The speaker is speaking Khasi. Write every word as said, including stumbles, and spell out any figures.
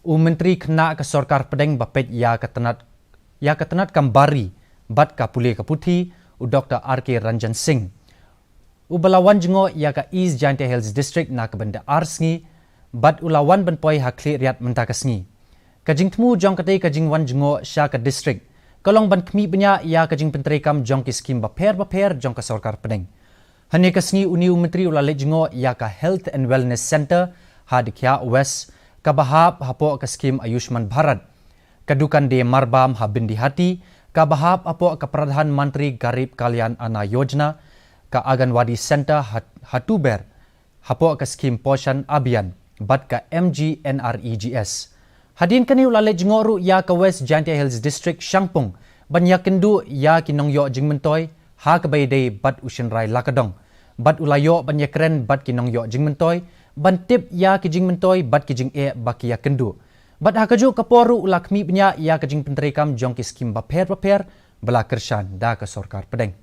U Myntri Khynnah ka Sorkar Pdeng ba peit ïa ka tnat ïa ka tnat kam bar ri bad ka pule ka puthi, u Dr R K Ranjan Singh, u ba la wan jngoh ïa ka East Jaintia Hills District na ka bynta ar sngi bad u la wan ban poi ha Khliehriat mynta ka sngi. Ka jingthmu jong katei ka jingwan jngoh sha ka district ka long ban khmih bniah ïa ka jingpyntreikam jong ki skim bapher bapher jong ka Sorkar Pdeng. Hane ka sngi une u Myntri u la leit jngoh ïa ka Health and Wellness Centre ha Dkhiah West, ka ba hap hapoh ka skim Ayushman Bharat, ka dukan de marbam ha Byndihati, ka ba hap hapoh ka Pradhan Mantri Garib Kalyan Anna Yojana, ka Anganwadi Centre ha, ha Tuber hapoh ka skim Poshan Abhiyan, bad ka M G N R E G S. Hadien kane u la leit jngoh ruh ïa ka West Jaintia Hills District shangpung ban ïakynduh ïa ki nongïoh jingmyntoi ha kaba ïadei bad u shynrai la ka dong, bad u la ïoh ban ïakren bad ki nongïoh jingmyntoi ban tip ïa ki jingmyntoi bad ki jingeh ba ki ïakynduh. Bad ha kajuh ka por ruh u la khmih bniah ïa ka jingpyntreikam jong ki skim bapher bapher ba la kyrshan da ka Sorkar Pdeng.